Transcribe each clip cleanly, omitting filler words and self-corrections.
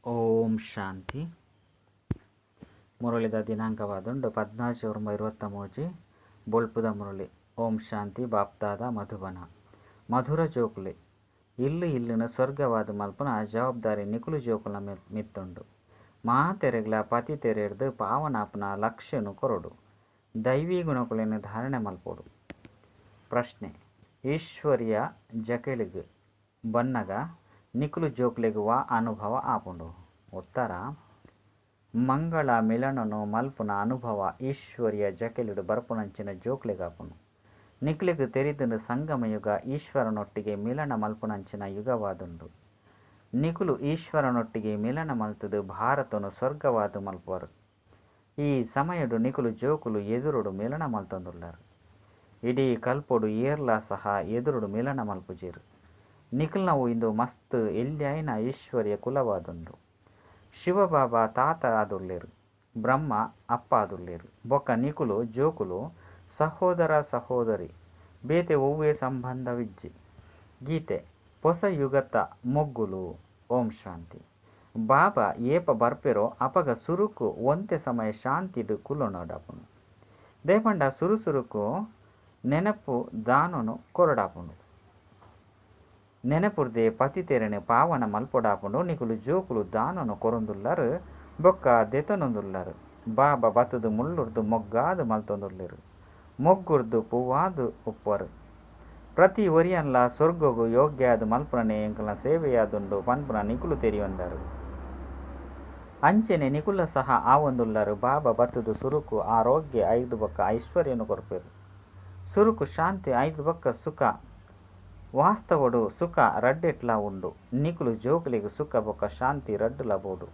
ಓಂ ಶಾಂತಿ. ಮುರಳಿದ ದಿನಾಂಕವಾದುಂಡು 14/9/23 ಬೊಳ್ಪುದ ಮುರಳಿ. ಓಂ ಶಾಂತಿ. ಬಾಪ್ದಾದ ಮಧುಬನ. ಮಧುರ ಜೋಕುಲೆ ಇಲ್ಲು ಇಲ್ಲುನ ಸ್ವರ್ಗವಾದ ಮಲ್ಪುನ ಜವಾಬ್ದಾರಿ ನಿಕುಲು ಜೋಕುಲ ಮಿತ್ತುಂಡು. ಮಾತೆರೆಗ್ಲ ಪತಿ ತೆರೆರ್ದು ಪಾವನಾಪುನ ಲಕ್ಷ್ಯನು ಕೊರಡು. ದೈವಿ ಗುಣಕುಲೆನ್ ಧಾರಣೆ ಮಲ್ಪೊಡು. ಪ್ರಶ್ನೆ: ಈಶ್ವರ್ಯ ಜಕೆಳಿಗ್ ಬನ್ನಗ ನಿಕುಲು ಜೋಕುಲೆಗ್ ವಾ ಅನುಭವ ಆಪುಂಡು? ಉತ್ತರ: ಮಂಗಳ ಮಿಲನನು ಮಲ್ಪುನ ಅನುಭವ ಈಶ್ವರ್ಯ ಜಕೆಲಿಡ್ ಬರ್ಪುನಂಚಿನ ಜೋಕ್ಲೆಗಾಪುಂಡು. ನಿಕ್ಲೆಗ್ ತೆರಿದುಂಡು ಸಂಗಮ ಯುಗ ಈಶ್ವರನೊಟ್ಟಿಗೆ ಮಿಲನ ಮಲ್ಪುನಂಚಿನ ಯುಗವಾದುಂಡು. ನಿಕುಲು ಈಶ್ವರನೊಟ್ಟಿಗೆ ಮಿಲನ ಮಲ್ತುದು ಭಾರತನು ಸ್ವರ್ಗವಾದು ಮಲ್ಪುವರು. ಈ ಸಮಯಡು ನಿಕುಲು ಜೋಕುಲು ಎದುರುಡು ಮಿಲನ ಮಲ್ತೊಂದುಲ್ಲರು. ಇಡೀ ಕಲ್ಪೊಡು ಏರ್ಲಾ ಸಹ ಎದುರುಡು ಮಿಲನ ಮಲ್ಪುಜೆರು. ನಿಕುಲ್ನವು ಇಂದು ಮಸ್ತ್ ಎಲ್ಯಾಯಿನ ಈಶ್ವರ್ಯ ಕುಲವಾದುಂಡು. ಶಿವಬಾಬಾ ತಾತ ಆದುಲ್ಲೆರು, ಬ್ರಹ್ಮ ಅಪ್ಪ ಆದುಲ್ಲೆರು. ಬೊಕ್ಕ ನಿಕುಲು ಜೋಕುಲು ಸಹೋದರ ಸಹೋದರಿ, ಬೇತೆ ಒವ್ವೇ ಸಂಬಂಧವಿಜ್ಜಿ. ಗೀತೆ ಪೊಸ ಯುಗತ ಮೊಗ್ಗುಲು. ಓಂ ಶಾಂತಿ. ಬಾಬಾ ಏಪ ಬರ್ಪೆರೋ ಅಪಗ ಸುರುಕು ಒಂತೆ ಸಮಯ ಶಾಂತಿಡ್ ಕುಲೊನಡಾಪುಂಡು. ದೇಪಂಡ ಸುರು ಸುರುಕು ನೆನಪು ದಾನನು ಕೊರಡಾಪುಂಡು. ನೆನಪುರ್ದೆ ಪತಿತೆರೆನು ಪಾವನ ಮಲ್ಪೊಡಾಪುಂಡು. ನಿಕುಲು ಜೋಕುಲು ದಾನನು ಕೊರೊಂದುಲ್ಲರು ಬೊಕ್ಕ ದೆತೊನೊಂದುಲ್ಲರು. ಬಾಬಾ ಬತ್ತುದು ಮುಳ್ಳುರ್ದು ಮೊಗ್ಗಾದು ಮಲ್ತೊಂದುಲ್ಲೆರು. ಮೊಗ್ಗುರ್ದು ಪೂವಾದು ಉಪ್ಪರು. ಪ್ರತಿ ಒರಿಯನ್ಲ ಸ್ವರ್ಗಗು ಯೋಗ್ಯಾದ ಮಲ್ಪುನನೆ ಎಂಕಲ್ನ ಸೇವೆಯಾದುಂಡು ಪನ್ಪುನ ನಿಕುಲು ತೆರಿಯೊಂದರು. ಅಂಚನೆ ನಿಕುಲ ಸಹ ಆವೊಂದುಲ್ಲರು. ಬಾಬಾ ಬತ್ತುದು ಸುರುಕು ಆರೋಗ್ಯ ಐರ್ದು ಬೊಕ್ಕ ಐಶ್ವರ್ಯನು ಕೊರ್ಪೆರು. ಸುರುಕು ಶಾಂತಿ ಐರ್ದು ಬೊಕ್ಕ ಸುಖ. ವಾಸ್ತವಡು ಸುಖ ರಡ್ಡೆಟ್ಲ ಉಂಡು. ನಿಕುಲು ಜೋಕುಲೆಗ್ ಸುಖ ಬೊಕ್ಕ ಶಾಂತಿ ರಡ್ಡುಲ ಬೋಡು.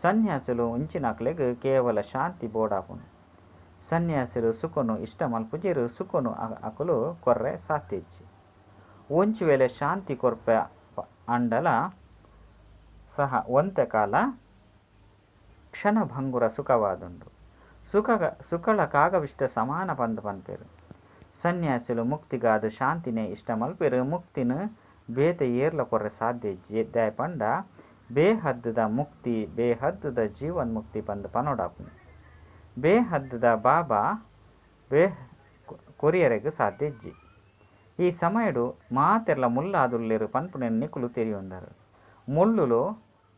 ಸನ್ಯಾಸಿಲು ಇಂಚಿನಕ್ಲೆಗ್ ಕೇವಲ ಶಾಂತಿ ಬೋಡಾಪುಂಡು. ಸನ್ಯಾಸಿಲು ಸುಖನು ಇಷ್ಟ ಮಲ್ಪುಜೆರು. ಸುಖನು ಅಕುಲು ಕೊರ್ರೆ ಸಾಧ್ಯ ಇಜ್ಜಿ. ಒಂಜಿ ವೇಳೆ ಶಾಂತಿ ಕೊರ್ಪೆ ಅಂಡಲ ಸಹ ಒಂತೆ ಕಾಲ ಕ್ಷಣಭಂಗುರ ಸುಖವಾದುಂಡು. ಸುಖಳ ಕಾಗವಿಷ್ಟ ಸಮಾನ ಪಂದ್ ಪನ್ಪೆರು. ಸನ್ಯಾಸಿಲು ಮುಕ್ತಿಗಾದ ಶಾಂತಿನೇ ಇಷ್ಟ ಮಲ್ಪೆರು. ಮುಕ್ತಿನ ಬೇತೆ ಏರ್ಲ ಕೊರ್ರೆ ಸಾಧ್ಯ ಇಜ್ಜಿ. ದಾಯೆಪಂಡ ಬೇಹದ್ದುದ ಮುಕ್ತಿ ಬೇಹದ್ದುದ ಜೀವನ್ ಮುಕ್ತಿ ಪಂದ್ ಪನೊಡಾಪುಂಡು. ಬೇಹದ್ದುದ ಬಾಬಾ ಕೊರಿಯರೆಗ್ ಸಾಧ್ಯ ಇಜ್ಜಿ. ಈ ಸಮಯಡು ಮಾತೆರ್ಲ ಮುಲ್ಲಾದುಲ್ಲೆರು ಪನ್ಪುನೆನ್ ನಿಕುಲು ತೆರಿಯೊಂದರು. ಮುಳ್ಳುಲು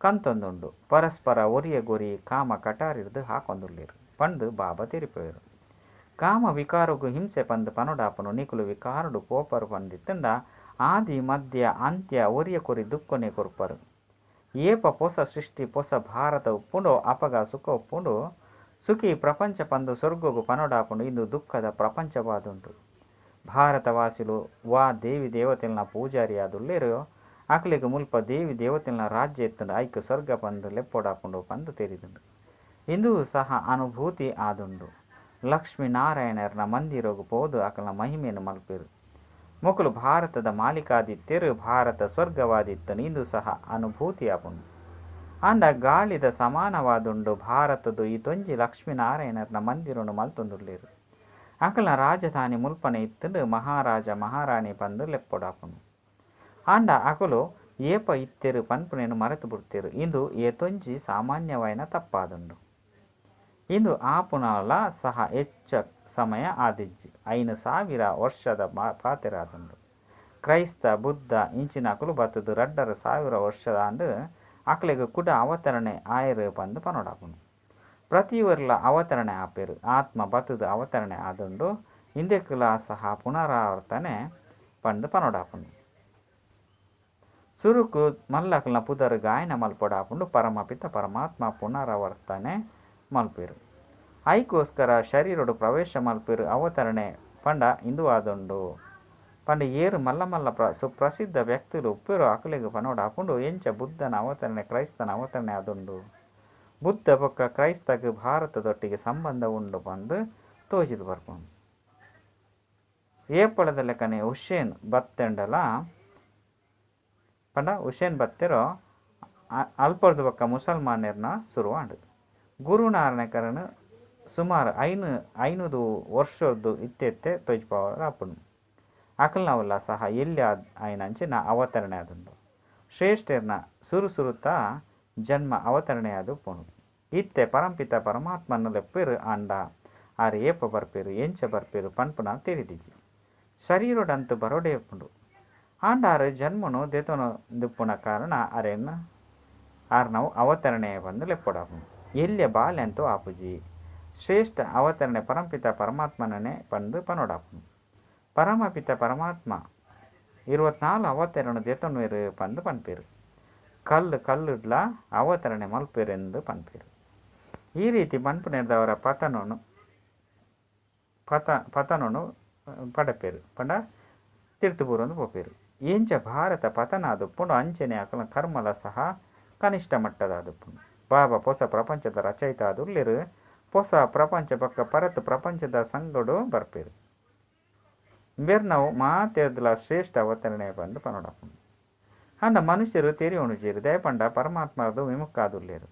ಕಂತೊಂದುಂಡು. ಪರಸ್ಪರ ಒರಿಯಗೊರಿ ಕಾಮ ಕಟಾರಿರ್ದು ಹಾಕೊಂದುಲ್ಲೆರು ಪಂದ್ ಬಾಬಾ ತೆರಿಪೆರು. ಕಾಮ ವಿಕಾರಗು ಹಿಂಸೆ ಪಂದ್ ಪನೊಡಾಪುಂಡು. ನಿಕುಲು ವಿಕಾರಡು ಪೋಪರು ಪಂದಿತ್ತುಂಡ ಆದಿ ಮಧ್ಯ ಅಂತ್ಯ ಒರಿಯ ಕೊರಿ ದುಃಖನೆ ಕೊರ್ಪರು. ಏಪ ಪೊಸ ಸೃಷ್ಟಿ ಪೊಸ ಭಾರತ ಉಪ್ಪುಂಡೋ ಅಪಗ ಸುಖ ಉಪ್ಪುಂಡು. ಸುಖಿ ಪ್ರಪಂಚ ಪಂದು ಸ್ವರ್ಗಗು ಪನೊಡಾಪುಂಡು. ಇಂದು ದುಃಖದ ಪ್ರಪಂಚವಾದುಂಡು. ಭಾರತವಾಸಿಲು ವಾ ದೇವಿ ದೇವತೆಲ್ನ ಪೂಜಾರಿ ಆದುಲ್ಲೆರು ಅಕ್ಲೆಗ್ ಮುಲ್ಪ ದೇವಿ ದೇವತೆಲ್ನ ರಾಜ್ಯ ಇತ್ತುಂಡು. ಐಕ್ ಸ್ವರ್ಗ ಪಂದು ಲೆಪ್ಪೊಡಾಪುಂಡು ಪಂದು ತೆರಿದುಂಡು. ಇಂದು ಸಹ ಅನುಭೂತಿ ಆದುಂಡು. ಲಕ್ಷ್ಮೀ ನಾರಾಯಣರ್ನ ಮಂದಿರಗು ಪೋದು ಅಕಲ್ನ ಮಹಿಮೆಯನ್ನು ಮಲ್ಪೆರು. ಮೊಕುಲು ಭಾರತದ ಮಾಲೀಕಾದಿತ್ಯರು. ಭಾರತ ಸ್ವರ್ಗವಾದಿತ್ತನು. ಇಂದು ಸಹ ಅನುಭೂತಿ ಆಪುಂಡು. ಆಂಡ ಗಾಳಿದ ಸಮಾನವಾದುಂಡು. ಭಾರತದ ಈತೊಂಜಿ ಲಕ್ಷ್ಮೀನಾರಾಯಣರ್ನ ಮಂದಿರನು ಮಲ್ತೊಂದುಲ್ಲೆರು. ಅಕಲ್ನ ರಾಜಧಾನಿ ಮುಲ್ಪನೆ ಇತ್ತುಂಡು. ಮಹಾರಾಜ ಮಹಾರಾಣಿ ಪಂದು ಲೆಪ್ಪೊಡಾಪುಂಡು. ಆಂಡ ಅಕುಲು ಏಪ ಇತ್ತೆರು ಪನ್ಪುನೆನ್ ಮರೆತು ಬುಡ್ತೆರು. ಇಂದು ಏತೊಂಜಿ ಸಾಮಾನ್ಯವಾಯಿನ ತಪ್ಪಾದುಂಡು. ಇಂದು ಆಪುನಲ ಸಹ ಹೆಚ್ಚ ಸಮಯ ಆದಿಜ್ಜಿ. 5000 ವರ್ಷದ ಪಾತೆರಾದುಂಡು. ಕ್ರೈಸ್ತ ಬುದ್ಧ ಇಂಚಿನಕುಲು ಬತ್ತುದು 2500 ವರ್ಷದ ಆಂಡ್ ಅಕ್ಲೆಗ್ ಕುಡ ಅವತರಣೆ ಆಯೆರು ಪಂದ್ ಪನೊಡಾಪುಂಡು. ಪ್ರತಿಯೊರ್ಲ ಅವತರಣೆ ಆಪೆರು. ಆತ್ಮ ಬತ್ತುದು ಅವತರಣೆ ಆದುಂಡು. ಇಂದೆಕ್ಲ ಸಹ ಪುನರಾವರ್ತನೆ ಪಂದ್ ಪನೊಡಾಪುಂಡು. ಸುರುಕು ಮಲ್ಲಕ್ಲ್ನ ಪುದರ್ ಗಾಯನ ಮಲ್ಪೊಡಾಪುಂಡು. ಪರಮಪಿತ ಪರಮಾತ್ಮ ಪುನರಾವರ್ತನೆ ಮಲ್ಪೆರು. ಐಕೋಸ್ಕರ ಶರೀರಡು ಪ್ರವೇಶ ಮಲ್ಪೆರು. ಅವತರಣೆ ಪಂಡ ಇಂದು ಆದುಂಡು. ಪಂಡ ಏರು ಮಲ್ಲ ಮಲ್ಲ ಸುಪ್ರಸಿದ್ಧ ವ್ಯಕ್ತಿಲು ಉಪ್ಪೆರು ಅಕ್ಲೆಗ್ ಪನೊಡಾಪುಂಡು. ಎಂಚ ಬುದ್ಧನ ಅವತರಣೆ ಕ್ರೈಸ್ತನ ಅವತರಣೆ ಆದುಂಡು. ಬುದ್ಧ ಬೊಕ್ಕ ಕ್ರೈಸ್ತಗ್ ಭಾರತದೊಟ್ಟಿಗೆ ಸಂಬಂಧ ಉಂಡು ಪಂದು ತೋಜಿದು ಬರ್ಪುಂಡು. ಏಪಳದ ಲೆಕ್ಕನೆ ಹುಸೇನ್ ಬತ್ತೆಂಡಲ ಪಂಡ ಹುಸೇನ್ ಬತ್ತೆರೋ ಅಲ್ಪರ್ದು ಬೊಕ್ಕ ಮುಸಲ್ಮಾನರ್ನ ಶುರುವಾಂಡು. ಗುರುನಾರಾಯಣಕರನು ಸುಮಾರು 500 ವರ್ಷದ್ದು ಇತ್ತೆತ್ತೆ ತೋಜಿಪವರಾಪುಂಡು. ಅಕಲ್ನವಲ್ಲ ಸಹ ಎಲ್ಲಿ ಆಯ್ನಂಚಿನ ಅವತರಣೆ ಆದುಂಡು. ಶ್ರೇಷ್ಠರ್ನ ಸುರು ಸುರುತ ಜನ್ಮ ಅವತರಣೆಯಾದುಪ್ಪುಂಡು. ಇತ್ತೆ ಪರಂಪಿತ ಪರಮಾತ್ಮನ ಲೆಪ್ಪೇರು ಆಂಡ ಆರ್ ಏಪ ಬರ್ಪೇರು ಎಂಚ ಬರ್ಪೇರು ಪನ್ಪುನ ತೆರಿದಿಜಿ. ಶರೀರೊಡಂತು ಬರೋಡೇ ಉಪ್ಪುಂಡು. ಆಂಡ ಆರ್ ಜನ್ಮನು ದೆತೊನೊಂದುಪ್ಪುನ ಕಾರಣ ಅರೆನ್ ಆರ್ನವು ಅವತರಣೆ ಪಂದ್ ಲೆಪ್ಪೊಡಾಪುಂಡು. ಎಲ್ಯ ಬಾಲೆ ಅಂತೂ ಆಪುಜಿ. ಶ್ರೇಷ್ಠ ಅವತರಣೆ ಪರಂಪಿತ ಪರಮಾತ್ಮನೇ ಪಂದ್ ಪನೊಡಾಪುಂಡು. ಪರಮಪಿತ ಪರಮಾತ್ಮ 24 ಅವತರಣ ದೆತೊನುವೆರು ಪಂದ್ ಪನ್ಪೆರು. ಕಲ್ಲು ಕಲ್ಲುಡ್ಲ ಅವತರಣೆ ಮಲ್ಪೆರೆಂದು ಪನ್ಪೆರು. ಈ ರೀತಿ ಪನ್ಪುನೆರ್ದವರ ಪತನೊನು ಪತನೊನು ಪಡಪೆರು ಪಂಡ ತಿರ್ತು ಬೂರೊಂದು ಪೋಪೆರು. ಎಂಚ ಭಾರತ ಪತನ ಆದುಪ್ಪುಂಡು ಅಂಚನೆ ಅಕಲ್ನ ಕರ್ಮಲ ಸಹ ಕನಿಷ್ಠ ಮಟ್ಟದ ಆದುಪ್ಪುಂಡು. ಬಾಬಾ ಪೊಸ ಪ್ರಪಂಚದ ರಚಯಿತ ಆದುಲ್ಲೆರು. ಪೊಸ ಪ್ರಪಂಚ ಬೊಕ್ಕ ಪರತ್ ಪ್ರಪಂಚದ ಸಂಗಡು ಬರ್ಪೆರು. ಬೇರ್ನವು ಮಾತೆರ್ದಲ ಶ್ರೇಷ್ಠ ಅವತರಣೆ ಪಂದ್ ಪನೊಡಾಪುಂಡು. ಆಂಡ ಮನುಷ್ಯರು ತೆರಿಯೊಣುಜೆರು ದಯಪಂಡ ಪರಮಾತ್ಮರದು ವಿಮುಖಾದುಲ್ಲೆರು.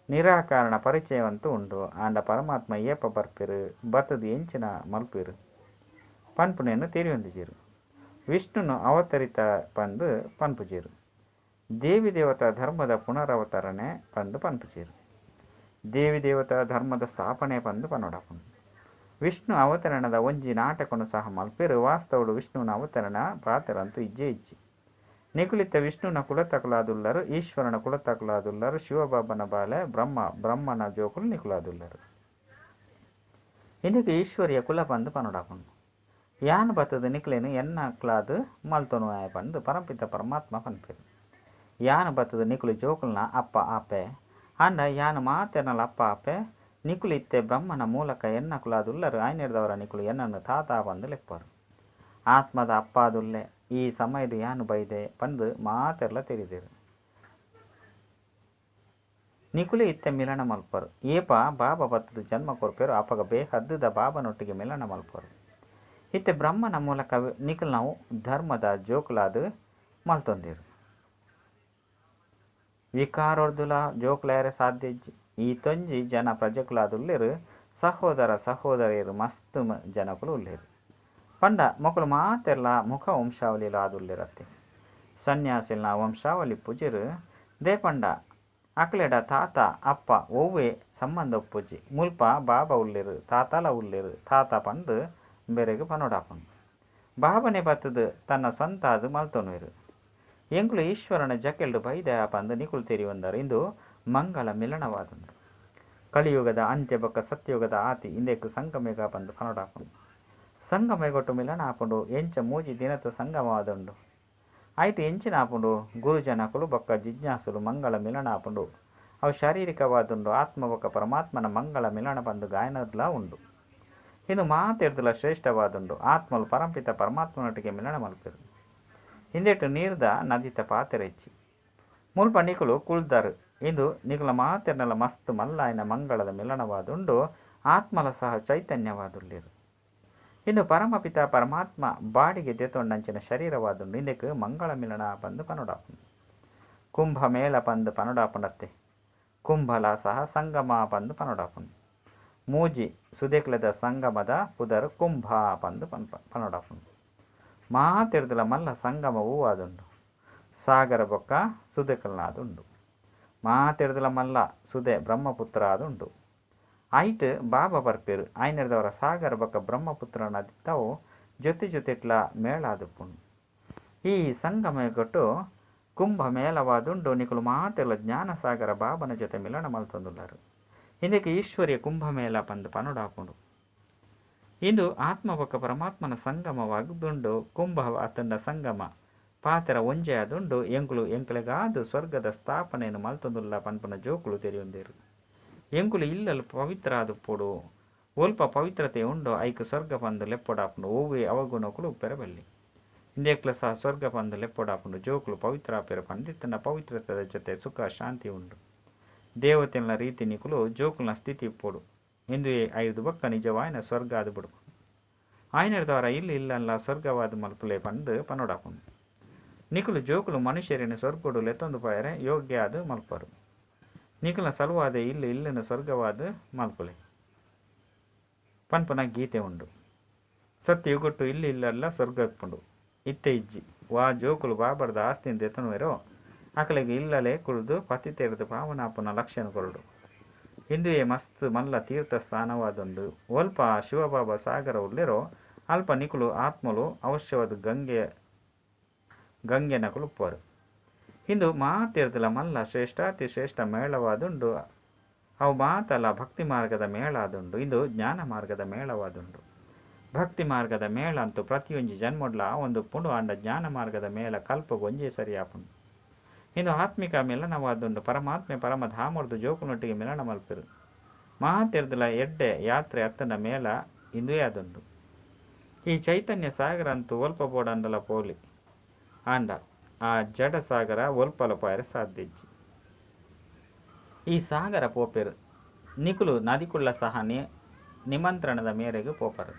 ನಿರಾಕಾರಣ ಪರಿಚಯವಂತೂ ಉಂಡು. ಆಂಡ ಪರಮಾತ್ಮ ಏಪ ಬರ್ಪೆರು ಬತ್ತದು ಎಂಚಿನ ಮಲ್ಪೆರು ಪನ್ಪುನೇನು ತೆರಿಯೊಂದಿಜೆರು. ವಿಷ್ಣುನು ಅವತರಿತ ಪಂದ್ ಪನ್ಪುಜೆರು. ದೇವಿ ದೇವತಾ ಧರ್ಮದ ಪುನರವತರಣೆ ಪಂದ್ ಪನ್ಪುಜೆರು. ದೇವಿ ದೇವತಾ ಧರ್ಮದ ಸ್ಥಾಪನೆ ಪಂದ್ ಪನೊಡಾಪುಂಡು. ವಿಷ್ಣು ಅವತರಣದ ಒಂಜಿ ನಾಟಕನು ಸಹ ಮಲ್ಪೆರು. ವಾಸ್ತವಡು ವಿಷ್ಣುವಿನ ಅವತರಣ ಪಾತ್ರರಂತೂ ಇಜ್ಜೇ ಇಜ್ಜಿ. ನಿಕುಲಿತ ವಿಷ್ಣುನ ಕುಲತಕುಲಾದುಲ್ಲರು, ಈಶ್ವರನ ಕುಲತಕುಲಾದುಲ್ಲರು, ಶಿವಬಾಬನ ಬಾಲೆ ಬ್ರಹ್ಮನ ಜೋಕುಲು ನಿಕುಲಾದುಲ್ಲರು. ಇಂದಕ್ಕೆ ಈಶ್ವರಿಯ ಕುಲ ಪಂದ್ ಪನೊಡಾಪುಂಡು. ಯಾನ್ ಬತ್ತದ ನಿಕ್ಲೇನು ಎನ್ನಕ್ಲಾದ್ ಮಲ್ತೊನು ಪಂದ್ ಪರಂಪಿತ ಪರಮಾತ್ಮ ಪನ್ಪೆರು. ಯಾನ್ ಬತ್ತದ ನಿಕುಲು ಜೋಕುಲ್ನ ಅಪ್ಪ ಆಪೆ. ಆಂಡ ಯಾನ್ ಮಾತೆರ್ನಲ ಅಪ್ಪ ಆಪೆ. ನಿಕುಲು ಇತ್ತೆ ಬ್ರಹ್ಮನ ಮೂಲಕ ಎನ್ನಕುಲಾದುಲ್ಲರು. ಆಯ್ನೆರ್ದವರ ನಿಕುಲು ಎನ್ನನ್ನು ತಾತ ಪಂದ್ ಲೆಪ್ಪರು. ಆತ್ಮದ ಅಪ್ಪಾದುಲ್ಲೆ ಈ ಸಮಯದ ಯಾನು ಬೈದೆ ಪಂದ್ ಮಾತೆರ್ಲ ತೆರಿದೆರು. ನಿಕುಲೇ ಇತ್ತೆ ಮಿಲನ ಮಲ್ಪರು. ಏಪ ಬಾಬಾ ಬತ್ತದ ಜನ್ಮ ಕೊರ್ಪೆರು ಅಪಗ ಬೇಹದ್ದುದ ಬಾಬನೊಟ್ಟಿಗೆ ಮಿಲನ ಮಲ್ಪರು. ಇತ್ತೆ ಬ್ರಹ್ಮನ ಮೂಲಕ ನಿಕುಲು ನಾವು ಧರ್ಮದ ಜೋಕುಲಾದ್ ಮಲ್ತೊಂದಿರು. ವಿಕಾರೊರ್ದುಲ ಜೋಕುಲಾಯರೆ ಸಾಧ್ಯ ಇಜ್ಜಿ. ಈ ತೊಂಜಿ ಜನ ಪ್ರಜೆಕುಲಾದುಲ್ಲೆರು. ಸಹೋದರ ಸಹೋದರಿಯರು ಮಸ್ತ್ ಜನಕುಲು ಉಲ್ಲೆರು. ಪಂಡ ಮೊಕುಲು ಮಾತೆರ್ಲ ಮುಖ ವಂಶಾವಳಿಲು ಆದುಲ್ಲೆರತ್ತೆ. ಸನ್ಯಾಸಿಲ್ನ ವಂಶಾವಳಿ ಪೂಜೆರು. ದೇಪಂಡ ಅಕ್ಲೆಡ ತಾತ ಅಪ್ಪ ಒವ್ವೆ ಸಂಬಂಧ ಉಪ್ಪುಜಿ. ಮುಲ್ಪ ಬಾಬಾ ಉಲ್ಲೆರು ತಾತಲ ಉಲ್ಲೆರು. ತಾತ ಪಂದ್ ಬೇರೆಗ್ ಪನೊಡಾಪುಂಡು. ಬಾಬನೆ ಬತ್ತದು ತನ್ನ ಸ್ವಂತ ಅದು ಮಲ್ತೊನುವೆರು. ಎಂಕುಲು ಈಶ್ವರನ ಜಕೆಲ್ಡು ಬೈದ ಪಂದ್ ನಿಕುಲು ತೆರಿಯೊಂದರು. ಇಂದು ಮಂಗಳ ಮಿಲನವಾದುಂಡು. ಕಲಿಯುಗದ ಅಂತ್ಯ ಬೊಕ್ಕ ಸತ್ಯಯುಗದ ಆತಿ ಇಂದೆಕ್ ಸಂಗಮೇಗ ಪಂದ್ ಪನೊಡಾಪುಂಡು. ಸಂಗಮೇಗೊಟ್ಟು ಮಿಲನ ಆಪುಂಡು. ಎಂಚ ಮೂಜಿ ದಿನದ ಸಂಗಮವಾದುಂಡು. ಆಯ್ತು ಎಂಚಿನ ಆಪುಂಡು. ಗುರುಜನಕುಲು ಬೊಕ್ಕ ಜಿಜ್ಞಾಸುಲು ಮಂಗಳ ಮಿಲನ ಆಪುಂಡು. ಅವು ಶಾರೀರಿಕವಾದುಂಡು. ಆತ್ಮ ಬೊಕ್ಕ ಪರಮಾತ್ಮನ ಮಂಗಳ ಮಿಲನ ಪಂದ್ ಗಾಯನದ್ಲಾ ಉಂಡು. ಇನ್ನು ಮಾತೆರ್ದಲ ಶ್ರೇಷ್ಠವಾದುಂಡು. ಆತ್ಮಲು ಪರಂಪಿತ ಪರಮಾತ್ಮನೊಟ್ಟಿಗೆ ಮಿಲನ ಮಲ್ಪೆರು. ಹಿಂದೆಟ್ಟು ನೀರ್ದ ನದಿತ ಪಾತೆರ ಇಜ್ಜಿ. ಮುಲ್ಪ ನಿಕುಲು ಕುಲ್ದಾರು. ಇಂದು ನಿಕುಲ ಮಾತೆರ್ನಲ ಮಸ್ತ್ ಮಲ್ಲಾಯನ ಮಂಗಳದ ಮಿಲನವಾದುಂಡು. ಆತ್ಮಲ ಸಹ ಚೈತನ್ಯವಾದುಲ್ಲೆರು. ಇಂದು ಪರಮಪಿತ ಪರಮಾತ್ಮ ಬಾಡಿಗೆ ದೆತೊಂಡಂಚಿನ ಶರೀರವಾದುಂಡು. ಇಂದಕ್ಕೆ ಮಂಗಳ ಮಿಲನ ಪಂದ್ ಪನೊಡಾಪುಂಡು. ಕುಂಭಮೇಳ ಪಂದ್ ಪನೊಡಾಪುಂಡತ್ತೆ. ಕುಂಭಲ ಸಹ ಸಂಗಮ ಪಂದ್ ಪನೊಡಾಪುಂಡು. ಮೂಜಿ ಸುದೆಕ್ಲದ ಸಂಗಮದ ಪುದರ್ ಕುಂಭ ಪಂದ್ ಪನೊಡಾಪುಂಡು. ಮಾತೆರ್ದಲ ಮಲ್ಲ ಸಂಗಮ ಹೂವಾದುಂಡು. ಸಾಗರ ಬೊಕ್ಕ ಸುದೆಕಲ್ನಾದುಂಡು. ಮಾತೆರ್ದಲ ಮಲ್ಲ ಸುದೆ ಬ್ರಹ್ಮಪುತ್ರ ಆದುಂಡು. ಆಯ್ಟ್ ಬಾಬಾ ಬರ್ಪೆರು. ಆಯ್ನೆರ್ದವರ ಸಾಗರ ಬೊಕ್ಕ ಬ್ರಹ್ಮಪುತ್ರ ನದಿತಾವು ಜೊತೆ ಜೊತೆಟ್ಲ ಮೇಳ ಆದುಪ್ಪುಂಡು. ಈ ಸಂಗಮಗೊಟ್ಟು ಕುಂಭ ಮೇಳವಾದುಂಡು. ನಿಕುಲು ಮಾತೆರ್ಲ ಜ್ಞಾನಸಾಗರ ಬಾಬನ ಜೊತೆ ಮಿಲನ ಮಲ್ತೊಂದುಲ್ಲರು. ಇಂದಕ್ಕೆ ಈಶ್ವರ್ಯ ಕುಂಭಮೇಳ ಪಂದ್ ಪನೊಡಾಪುಂಡು. ಇಂದು ಆತ್ಮ ಬೊಕ್ಕ ಪರಮಾತ್ಮನ ಸಂಗಮವಾದುಂಡು. ಕುಂಭ ಅತಂಡ ಸಂಗಮ ಪಾತೆರ ಒಂಜೇ ಆದುಂಡು. ಎಂಕುಲು ಎಂಕಲೆಗಾದ್ ಸ್ವರ್ಗದ ಸ್ಥಾಪನೆಯನ್ನು ಮಲ್ತೊಂದುಲ್ಲ ಪನ್ಪುನ ಜೋಕುಲು ತೆರಿಯೊಂದೆರು. ಎಂಕುಲು ಇಲ್ಲಲು ಪವಿತ್ರ ಆದುಪ್ಪೊಡು. ಒಲ್ಪ ಪವಿತ್ರತೆ ಉಂಡು ಐಕ್ ಸ್ವರ್ಗ ಪಂದ್ ಲೆಪ್ಪೊಡಾಪುಂಡು. ಒವ್ವೆ ಅವಗುಣಕುಲು ಉಪ್ಪೆರೆ ಬಲ್ಲಿ. ಇಂದೆಕ್ಲ ಸಹ ಸ್ವರ್ಗ ಪಂದ್ ಲೆಪ್ಪೊಡಾಪುಂಡು. ಜೋಕುಲು ಪವಿತ್ರ ಆಪೆರು ಪಂದಿತ್ತಂಡ ಪವಿತ್ರತೆದ ಜೊತೆ ಸುಖ ಶಾಂತಿ ಉಂಡು. ದೇವತೆಲ್ನ ರೀತಿ ನಿಕುಲು ಜೋಕುಲ್ನ ಸ್ಥಿತಿ ಇಪ್ಪೊಡು. ಇಂದುವೆ ಐದು ಬೊಕ್ಕ ನಿಜವಾಯಿನ ಸ್ವರ್ಗ ಆದು ಬಿಡು. ಆಯ್ನೆರ್ದವರ ಇಲ್ಲಿ ಇಲ್ಲಲ್ಲ ಸ್ವರ್ಗವಾದ ಮಲ್ಪುಲೆ ಪಂದ್ ಪನೊಡಾಪುಂಡು. ನಿಕುಲು ಜೋಕುಲು ಮನುಷ್ಯರಿನ ಸ್ವರ್ಗೋಡು ಲೆತ್ತೊಂದು ಪೋಯರೆ ಯೋಗ್ಯ ಆದ್ ಮಲ್ಪರು. ನಿಕುಲ್ನ ಸಲುವಾದ ಇಲ್ಲಿ ಇಲ್ಲಿನ ಸ್ವರ್ಗವಾದ ಮಲ್ಪುಲೆ ಪನ್ಪುನ ಗೀತೆ ಉಂಡು. ಸತ್ಯಯುಗೊಟ್ಟು ಇಲ್ಲಿ ಇಲ್ಲಲ್ಲ ಸ್ವರ್ಗ ಇಪ್ಪುಂಡು. ಇತ್ತೆ ಇಜ್ಜಿ. ವಾ ಜೋಕುಲು ಬಾಬರ್ದ ಆಸ್ತಿನ ದೆತೊನುವೆರೋ ಅಕಲೆಗ್ ಇಲ್ಲಲೆ ಕುಲ್ದು ಪತಿತೆರ್ದ್ ಪಾವನಾಪುನ ಲಕ್ಷಣ ಕೊರಡು. ಇಂದುವೆ ಮಸ್ತ್ ಮಲ್ಲ ತೀರ್ಥ ಸ್ಥಾನವಾದುಂಡು. ಒಲ್ಪ ಶಿವಬಾಬಾ ಸಾಗರ ಉಲ್ಲೆರೋ ಅಲ್ಪ ನಿಕುಲು ಆತ್ಮಲು ಅವಶ್ಯವಾದ ಗಂಗೆನಕುಲು ಉಪ್ಪರು. ಇಂದು ಮಾತೆರ್ದಲ ಮಲ್ಲ ಶ್ರೇಷ್ಠಾತಿ ಶ್ರೇಷ್ಠ ಮೇಳವಾದುಂಡು. ಅವು ಮಾತಲ ಭಕ್ತಿ ಮಾರ್ಗದ ಮೇಳ ಆದುಂಡು. ಇಂದು ಜ್ಞಾನ ಮಾರ್ಗದ ಮೇಳವಾದುಂಡು. ಭಕ್ತಿ ಮಾರ್ಗದ ಮೇಳ ಅಂತೂ ಪ್ರತಿಯೊಂಜಿ ಜನ್ಮಡ್ಲ ಒಂದು ಪುಂಡು ಆಂಡ ಜ್ಞಾನ ಮಾರ್ಗದ ಮೇಳ ಕಲ್ಪಗ್ ಒಂಜೇ ಸರಿ ಆಪುಂಡು. ಇಂದು ಆತ್ಮಿಕ ಮಿಲನವಾದುಂಡು. ಪರಮಾತ್ಮೆ ಪರಮಧಾಮರ್ದು ಜೋಕುನೊಟ್ಟಿಗೆ ಮಿಲನ ಮಲ್ಪೆರು. ಮಾತೆರ್ದಲ ಎಡ್ಡೆ ಯಾತ್ರೆ ಅತ್ತನ ಮೇಳ ಇಂದುವೇ ಆದುಂಡು. ಈ ಚೈತನ್ಯ ಸಾಗರ ಅಂತೂ ಒಲ್ಪ ಬೋಡಂಡಲ ಪೋಲಿ ಆಂಡ ಆ ಜಡ ಸಾಗರ ಒಲ್ಪಲ ಪೋಯರೆ ಸಾಧ್ಯ ಇಜ್ಜಿ. ಈ ಸಾಗರ ಪೋಪೆರು ನಿಕುಲು ನದಿಕುಳ್ಳ ಸಹ ನಿಮಂತ್ರಣದ ಮೇರೆಗೆ ಪೋಪರು.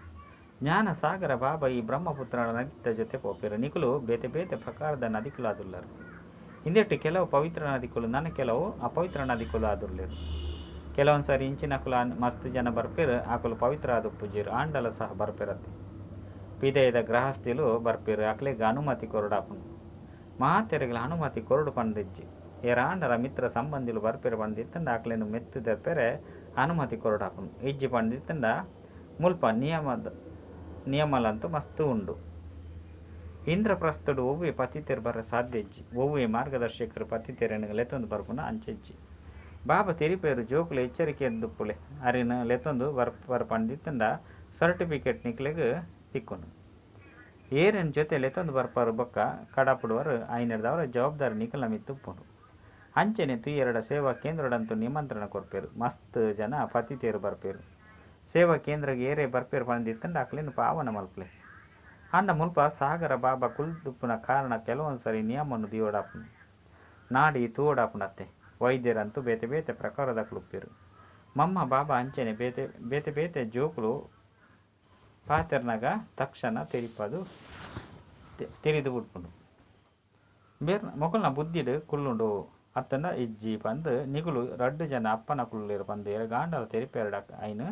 ಜ್ಞಾನ ಸಾಗರ ಬಾಬಾ ಈ ಬ್ರಹ್ಮಪುತ್ರನ ನದಿತ ಜೊತೆ ಪೋಪೆರು. ನಿಕುಲು ಬೇತೆ ಬೇತೆ ಪ್ರಕಾರದ ನದಿಕುಲಾದುಲ್ಲರು. ಇಂದೆಟ್ಟು ಕೆಲವು ಪವಿತ್ರ ನದಿಕುಲು ನನ್ನ ಕೆಲವು ಅಪವಿತ್ರ ನದಿಕುಲು ಆದುಲ್ಲೆರು. ಕೆಲವೊಂದು ಸಾರಿ ಇಂಚಿನಕುಲು ಮಸ್ತ್ ಜನ ಬರ್ಪೆರು, ಆಕುಲು ಪವಿತ್ರ ಆದ ಪೂಜೆರು ಆಂಡಲ ಸಹ ಬರ್ಪೆರತ್ತೆ. ಪಿದಯದ ಗೃಹಸ್ಥಿಲು ಬರ್ಪೆರು, ಆಕಲೆಗ್ ಅನುಮತಿ ಕೊರಡಾಪುಂಡು. ಮಾತೆರೆಗ್ಲ ಅನುಮತಿ ಕೊರಡು ಪಂದಿಜ್ಜಿ. ಏರಾಂಡಲ ಮಿತ್ರ ಸಂಬಂಧಿಲು ಬರ್ಪೆರು ಪಂದಿತ್ತಂಡ ಆಕಲೆನ್ ಮೆತ್ತು ದರ್ಪೆರೆ ಅನುಮತಿ ಕೊರಡಾಪುಂಡು. ಇಜ್ಜಿ ಪಂದಿತ್ತಂಡ ಮುಲ್ಪ ನಿಯಮಲಂತೂ ಮಸ್ತ್ ಉಂಡು. ಇಂದ್ರಪ್ರಸ್ಥಡು ಒವ್ವೆ ಪತಿತೆರ್ ಬರ ಸಾಧ್ಯ ಇಜ್ಜಿ. ಒವ್ವೆ ಮಾರ್ಗದರ್ಶಕರು ಪತಿತೆರೆನ್ ಲೆತ್ತೊಂದು ಬರ್ಪುನ ಅಂಚೆಜ್ಜಿ. ಬಾಬಾ ತೆರಿಪೇರು ಜೋಕುಲು ಎಚ್ಚರಿಕೆ ದುಪ್ಪುಲೆ ಅರಿನ ಲೆತ್ತೊಂದು ಬರ್ಪರ್ ಪಂದಿತ್ತಂಡ ಸರ್ಟಿಫಿಕೇಟ್ ನಿಕ್ಲೆಗ್ ತಿಕ್ಕುಂಡು. ಏರಿನ ಜೊತೆ ಲೆತ್ತೊಂದು ಬರ್ಪರು ಬೊಕ್ಕ ಕಡಪುಡುವರು ಐನೆರ್ದವರ ಜವಾಬ್ದಾರಿ ನಿಕಲ ಮಿತ್ತುಪ್ಪುಂಡು. ಅಂಚೆನೆ ತುಯ್ಯರಡ ಸೇವಾ ಕೇಂದ್ರಡಂತೂ ನಿಮಂತ್ರಣ ಕೊರ್ಪೆರು. ಮಸ್ತ್ ಜನ ಪತಿತೇರು ಬರ್ಪೆರು. ಸೇವಾ ಕೇಂದ್ರಗ್ ಏರೇ ಬರ್ಪೆರು ಪಂದಿತ್ತಂಡ ಅಕ್ಲೆನ್ ಪಾವನ ಮಲ್ಪುಲೆ. ಆಂಡ ಮುಲ್ಪ ಸಾಗರ ಬಾಬಾ ಕುಲ್ದುಪ್ಪುನ ಕಾರಣ ಕೆಲವೊಂದು ಸರಿ ನಿಯಮವನ್ನು ದಿಯೋಡಾಪುಂಡು. ನಾಡಿ ತೂವಡಾಪುಂಡತ್ತೆ. ವೈದ್ಯರಂತೂ ಬೇತೆ ಬೇತೆ ಪ್ರಕಾರದ ಕುಲುಪ್ಪೆರು. ಮಮ್ಮ ಬಾಬಾ ಅಂಚೆನೆ ಬೇತೆ ಬೇತೆ ಬೇತೆ ಜೋಕುಲು ಪಾತೆರ್ನಾಗ ತಕ್ಷಣ ತೆರಿಪದು ತೆರಿದು ಬಿಡ್ಪುಂಡು. ಬೇರ್ ಮೊಕಲ್ನ ಬುದ್ಧಿಡ್ ಕುಲ್ಲುಂಡು ಅತ್ತಂಡ ಇಜ್ಜಿ ಪಂದ್ ನಿಗುಲು ರಡ್ಡು ಜನ ಅಪ್ಪನ ಕುಲ್ಲೇರು ಪಂದ್ ಗಾಂಡಲ ತೆರಿಪೇರಡ ಐನು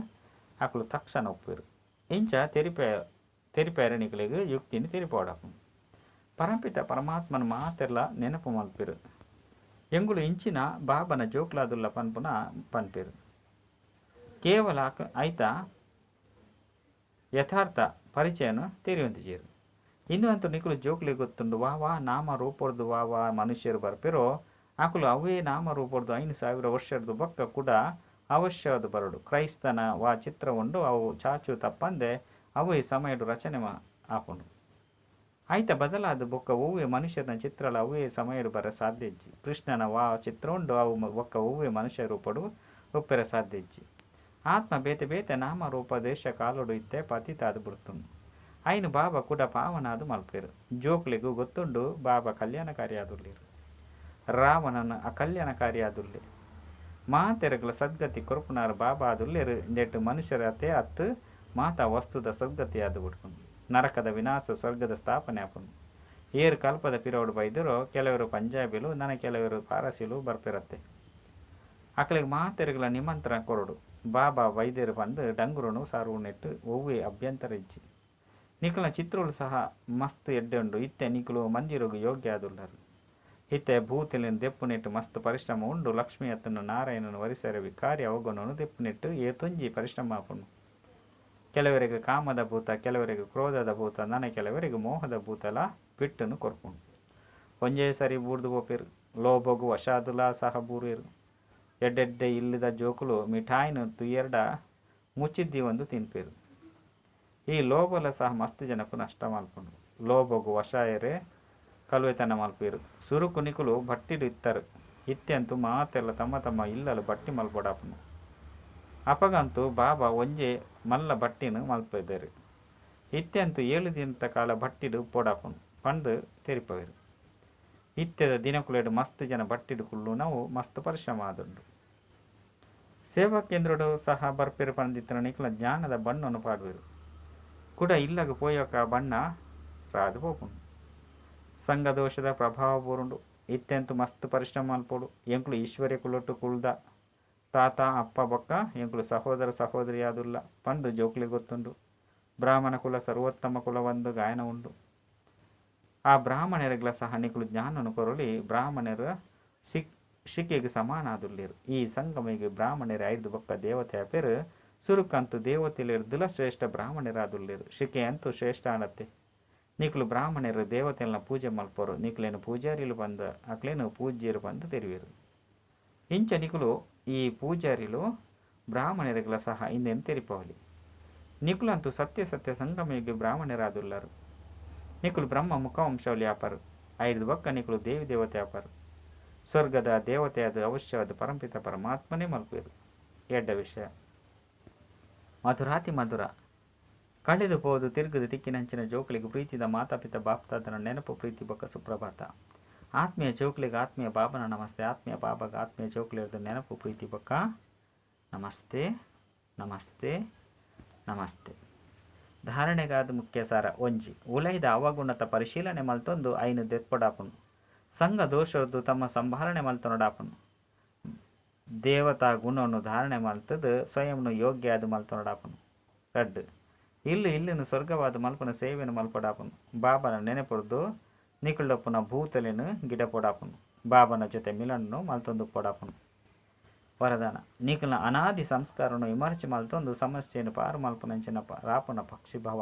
ಅಕುಲು ತಕ್ಷಣ ಒಪ್ಪೇರು. ಇಂಚ ತೆರಿಪೇರ ನಿಕುಲೆಗ್ ಯುಕ್ತಿని ತೆರಿಪೋಡಾಪುಂಡು. ಪರಂಪಿತ ಪರಮಾತ್ಮನ ಮಾತೆರ್ಲ ನೆನಪು ಮಲ್ಪೆರು. ಎಂಗುಲು ಇಂಚಿನ ಬಾಬನ ಜೋಕ್ಲಾದುಲ್ಲ ಪನ್ಪುನ ಪನ್ಪೆರು. ಕೇವಲ ಐತ ಯಥಾರ್ಥ ಪರಿಚಯನು ತೆರಿಯೊಂದಿಜೇರು. ಇಂದು ಅಂತೂ ನಿಕುಲು ಜೋಕ್ಲೆ ಗೊತ್ತುಂಡು ವಾ ವಾ ನಾಮ ರೂಪೊರ್ದು ವಾ ವಾ ಮನುಷ್ಯರು ಬರ್ಪೆರೋ ಆಕುಲು ಅವೇ ನಾಮ ರೂಪೊರ್ದು 5000 ವರ್ಷರ್ದು ಬೊಕ್ಕ ಕೂಡ ಅವಶ್ಯವಾದ ಬರಡು. ಕ್ರೈಸ್ತನ ವಾ ಚಿತ್ರ ಉಂಡು ಅವು ಚಾಚು ತಪ್ಪಂದೆ ಅವೇ ಸಮಯಡು ರಚನೆ ಆಪುಂಡು. ಆಯ್ತ ಬದಲಾದ ಬೊಕ್ಕ ಒವ್ವೆ ಮನುಷ್ಯನ ಚಿತ್ರಲ ಅವೇ ಸಮಯಡು ಬರ ಸಾಧ್ಯ ಇಜ್ಜಿ. ಕೃಷ್ಣನ ವಾ ಚಿತ್ರ ಉಂಡು ಅವು ಬೊಕ್ಕ ಒವ್ವೆ ಮನುಷ್ಯ ರೂಪಡು ಒಪ್ಪೆರ ಸಾಧ್ಯ ಇಜ್ಜಿ. ಆತ್ಮ ಬೇತೆ ಬೇತೆ ನಾಮ ರೂಪ ದೇಶ ಕಾಲೋಡು ಇತ್ತೆ ಪತಿತಾದು ಬಿಡ್ತುಂಡು. ಐನು ಬಾಬಾ ಕೂಡ ಪಾವನಾದು ಮಲ್ಪೇರು. ಜೋಕ್ಲೆಗು ಗೊತ್ತುಂಡು ಬಾಬಾ ಕಲ್ಯಾಣಕಾರಿಯಾದುಲ್ಲೇರು, ರಾವಣನ ಅಕಲ್ಯಾಣಕಾರಿಯಾದುಲ್ಲೆ. ಮಾತೆರಗ್ಲ ಸದ್ಗತಿ ಕೊರ್ಪುನಾರು ಬಾಬಾ ಆದುಲ್ಲೇರು. ಇಂದೆಟ್ಟು ಮನುಷ್ಯರತೆ ಅತ್ತು ಮಾತಾ ವಸ್ತುದ ಸದ್ಗತಿ ಆದು ಬಿಡ್ಪುಂಡು. ನರಕದ ವಿನಾಶ ಸ್ವರ್ಗದ ಸ್ಥಾಪನೆ ಆಪುಂಡು. ಏರು ಕಲ್ಪದ ಪಿರೋಡು ಬೈದರು ಕೆಲವರು ಪಂಜಾಬಿಲು ನನ ಕೆಲವರು ಪಾರಸಿಲು ಬರ್ಪಿರತ್ತೆ. ಅಕಲಿಗೆ ಮಾತೆರಗ್ಲ ನಿಮಂತ್ರಣ ಕೊರಡು. ಬಾಬಾ ವೈದ್ಯರು ಬಂದು ಡಂಗುರುನು ಸಾರು ನೆಟ್ಟು ಒವ್ವೆ ಅಭ್ಯಂತರ ಇಜ್ಜಿ. ನಿಕುಲ ಚಿತ್ರಗಳು ಸಹ ಮಸ್ತ್ ಎಡ್ಡೆ ಉಂಡು. ಇತ್ತೆ ನಿಕುಲು ಮಂದಿರಗು ಯೋಗ್ಯ ಆದುಲ್ಲರು. ಇತ್ತೆ ಭೂತಿಲಿನ ದೆಪ್ಪು ನೆಟ್ಟು ಮಸ್ತ್ ಪರಿಶ್ರಮ ಉಂಡು. ಲಕ್ಷ್ಮೀ ಅತ್ತನ್ನು ನಾರಾಯಣನ ವರಿಸರ ವಿಕಾರಿ ಅವಗುಣನು ದೆಪ್ಪು ನೆಟ್ಟು ಏತೊಂಜಿ ಪರಿಶ್ರಮ ಆಪುಂಡು. ಕೆಲವರಿಗೆ ಕಾಮದ ಭೂತ, ಕೆಲವರಿಗೆ ಕ್ರೋಧದ ಭೂತ, ನನ ಕೆಲವರಿಗೆ ಮೋಹದ ಭೂತಲ ಪಿಟ್ಟನ್ನು ಕೊರ್ಪುಂಡು. ಒಂಜೇ ಸರಿ ಬೂರ್ದು ಪೋಪೆರು. ಲೋಭಗು ವಶಾದುಲ ಸಹ ಬೂರೇರು. ಎಡ್ಡೆಡ್ಡೆ ಇಲ್ಲದ ಜೋಕುಲು ಮಿಠಾಯಿನ ತುಯ್ಯರ್ಡ ಮುಚ್ಚಿದ್ದಿ ಒಂದು ತಿನ್ಪೇರು. ಈ ಲೋಭಲ ಸಹ ಮಸ್ತ್ ಜನಕ್ಕೂ ನಷ್ಟ ಮಲ್ಪುಂಡು. ಲೋಭಗು ವಶಾಯರೆ ಕಲುವೆತನ ಮಲ್ಪೇರು. ಸುರುಕು ನಿಕುಲು ಬಟ್ಟಿಡು ಇತ್ತರು. ಇತ್ಯಂತೂ ಮಾತೆಲ್ಲ ತಮ್ಮ ತಮ್ಮ ಇಲ್ಲಲು ಬಟ್ಟಿ ಮಲ್ಪೊಡಾಪುಂಡು. ಅಪಗಂತೂ ಬಾಬಾ ಒಂಜೆ ಮಲ್ಲ ಬಟ್ಟಿನ ಮಲ್ಪೆದರು. ಇತ್ಯಂತೂ 7 ದಿನದ ಕಾಲ ಬಟ್ಟಿಡು ಪೊಡಾಪುಂಡು ಪಂದು ತೆರಿಪವೇರು. ಇತ್ಯದ ದಿನಕುಲೆಡು ಮಸ್ತ್ ಜನ ಬಟ್ಟಿಡು ಕುಲ್ಲು ನಾವು ಮಸ್ತ್ ಪರಿಶ್ರಮ ಆದುಂಡು. ಸೇವಾ ಕೇಂದ್ರಡು ಸಹ ಬರ್ಪೇರು ಪಂದಿತ್ತನ ನಿಕುಲ ಜ್ಞಾನದ ಬಣ್ಣವನ್ನು ಪಾಡುವೆರು. ಕೂಡ ಇಲ್ಲಗ ಪೋಯಕ ಬಣ್ಣ ರಾದು ಪೋಪುಂಡು. ಸಂಘದೋಷದ ಪ್ರಭಾವ ಬೂರುಂಡು. ಇತ್ಯಂತೂ ಮಸ್ತ್ ಪರಿಶ್ರಮ ಮಲ್ಪೊಡು. ಎಂಕುಲು ಈಶ್ವರ್ಯ ಕುಲೊಟ್ಟು ಕುಲ್ದ ತಾತ ಅಪ್ಪ ಬೊಕ್ಕ ಎಂಕುಲು ಸಹೋದರ ಸಹೋದರಿಯಾದುಲ್ಲ ಪಂದು ಜೋಕ್ಲೆ ಗೊತ್ತುಂಡು. ಬ್ರಾಹ್ಮಣ ಕುಲ ಸರ್ವೋತ್ತಮ ಕುಲವಂದು ಗಾಯನ ಉಂಡು. ಆ ಬ್ರಾಹ್ಮಣೆರೆಗ್ಲ ಸಹ ನಿಕುಲು ಜ್ಞಾನನು ಕೊರೊಲಿ. ಬ್ರಾಹ್ಮಣೆರ್ ಶಿಕೆಗ್ ಸಮಾನಾದುಲ್ಲೆರ್. ಈ ಸಂಗಮಯುಗಿ ಬ್ರಾಹ್ಮಣೆರ್ ಐರ್ದ್ ಬೊಕ್ಕ ದೇವತೆ ಆಪೆರ್. ಸುರುಕಂತು ದೇವತೆಲೆರ್ದುಲ ಶ್ರೇಷ್ಠ ಬ್ರಾಹ್ಮಣೆರಾದುಲ್ಲೆರ್. ಶಿಕೆ ಅಂತೂ ಶ್ರೇಷ್ಠ ಆಂಡತ್ತೆ. ನಿಕುಲು ಬ್ರಾಹ್ಮಣೆರ್ ದೇವತೆಲ್ನ ಪೂಜೆ ಮಲ್ಪರು. ನಿಕ್ಲೆನ್ ಪೂಜಾರಿಲು ಪಂದ್ ಅಕ್ಲೆನ್ ಪೂಜ್ಯೆರ್ ಪಂದ್ ತೆರಿವೆರ್. ಇಂಚ ನಿಕುಲು ಈ ಪೂಜಾರಿಲು ಬ್ರಾಹ್ಮಣೆರೆಗ್ಲ ಸಹ ಇಂದೆನ್ ತೆರಿಪಾವೊಲಿ. ನಿಕುಲಂತೂ ಸತ್ಯ ಸತ್ಯ ಸಂಗಮಯುಗಿ ಬ್ರಾಹ್ಮಣೆರಾದುಲ್ಲರ್. ನಿಕುಲು ಬ್ರಹ್ಮ ಮುಖವಂಶಾವಳಿ ಆಪರ್. ಐರ್ದ್ ಬೊಕ್ಕ ನಿಕುಲು ದೇವಿ ದೇವತೆ ಆಪರ್. ಸ್ವರ್ಗದ ದೇವತೆಯಾದ ಅವಶ್ಯವಾದ ಪರಂಪಿತ ಪರಮಾತ್ಮನೇ ಮಲ್ಪುವೆರ್. ಎಡ್ಡ ವಿಷಯ. ಮಧುರಾತಿ ಮಧುರ ಕಳೆದು ಪೋದು ತಿರುಗದು ತಿಕ್ಕಿನಂಚಿನ ಜೋಕುಲೆಗ್ ಪ್ರೀತಿದ ಮಾತಾಪಿತ ಬಾಪ್ತಾದನ ನೆನಪು ಪ್ರೀತಿ ಬೊಕ್ಕ ಸುಪ್ರಭಾತ. ಆತ್ಮೀಯ ಜೋಕುಲೆಗ್ ಆತ್ಮೀಯ ಬಾಬನ ನಮಸ್ತೆ. ಆತ್ಮೀಯ ಬಾಬಾಗ ಆತ್ಮೀಯ ಜೋಕುಲೆರ್ದ್ ನೆನಪು ಪ್ರೀತಿ ಬೊಕ್ಕ ನಮಸ್ತೆ ನಮಸ್ತೆ ನಮಸ್ತೆ. ಧಾರಣೆಗಾದ್ ಮುಖ್ಯ ಸಾರ. ಒಂಜಿ ಉಲೈದ ಅವಗುಣತ ಪರಿಶೀಲನೆ ಮಲ್ತೊಂದು ಐನ್ ದೆತ್ಪೊಡಾಪುಂಡು. ಸಂಘ ದೋಷೊರ್ದು ತಮ್ಮ ಸಂಭಾಲನೆ ಮಲ್ತೊನೊಡಾಪುಂಡು. ದೇವತಾ ಗುಣನು ಧಾರಣೆ ಮಲ್ತದ್ ಸ್ವಯಂನು ಯೋಗ್ಯ ಆದ್ ಮಲ್ತೊನೊಡಾಪುಂಡು. ರಡ್ಡ್ ಇಲ್ಲ್ ಇಲ್ಲುನು ಸ್ವರ್ಗವಾದ್ ಮಲ್ಪುನ ಸೇವೆನ್ ಮಲ್ಪೊಡಾಪುಂಡು. ಬಾಬನ ನೆನೆಪುರ್ದು ನಿಕುಲ್ಡೊಪ್ಪುನ ಭೂತಲೆನ್ ಗಿಡಪೊಡಾಪುಂಡು. ಬಾಬನ ಜೊತೆ ಮಿಲನನು ಮಲ್ತೊಂದುಪ್ಪೊಡಾಪುಂಡು. ವರದಾನ ನಿಕಲ್ನ ಅನಾದಿ ಸಂಸ್ಕಾರನು ವಿಮರ್ಶೆ ಮಲ್ತೊಂದು ಸಮಸ್ಯೆನ್ ಪಾರು ಮಲ್ಪುನಂಚಿನ ರಾಪುನ ಪಕ್ಷಿ ಭವ.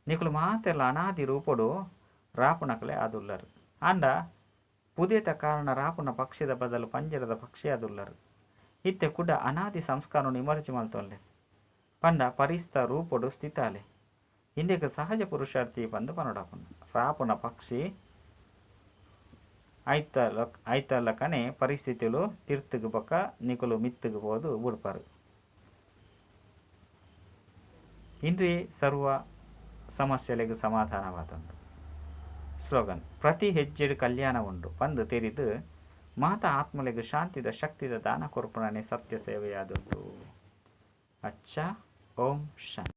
ನಿಕುಲು ಮಾತೆರ್ಲ ಅನಾದಿ ರೂಪೊಡು ರಾಪುನಕಲೆ ಆದುಲ್ಲರ್. ಆಂಡ ಪುದೆತ ಕಾರಣ ರಾಪುನ ಪಕ್ಷಿದ ಬದಲು ಪಂಜರದ ಪಕ್ಷಿ ಆದುಲ್ಲರ್. ಇತ್ತೆ ಕುಡ ಅನಾದಿ ಸಂಸ್ಕಾರನು ವಿಮರ್ಶೆ ಮಲ್ತೊನ್ಲೆ ಪಂಡ ಪರಿಸ್ತ ರೂಪೊಡು ಸ್ಥಿತಾಲೆ. ಇಂದೆಕ್ ಸಹಜ ಪುರುಷಾರ್ಥಿ ಪಂದ್ ಪನೊಡಾಪುಂಡು. ರಾಪುನ ಪಕ್ಷಿ ಐತಲಕನೆ ಪರಿಸ್ಥಿತಿಲು ತಿರ್ತುಗು ಬೊಕ್ಕ ನಿಕುಲು ಮಿತ್ತುಗು ಪೋದು ಬುಡ್ಪರು. ಇಂದುವೆ ಸರ್ವ ಸಮಸ್ಯೆಲೆಗ್ ಸಮಾಧಾನವಾದುಂಡು. ಸ್ಲೋಗನ್ ಪ್ರತಿ ಹೆಜ್ಜೆಡ್ ಕಲ್ಯಾಣ ಉಂಡು ಪಂದ್ ತೆರಿದು ಮಾತ ಆತ್ಮಲೆಗ್ ಶಾಂತಿದ ಶಕ್ತಿದ ದಾನ ಕೊರ್ಪುನನೆ ಸತ್ಯ ಸೇವೆಯಾದುಂಡು. ಅಚ್ಚ ಓಂ ಶಾಂತಿ.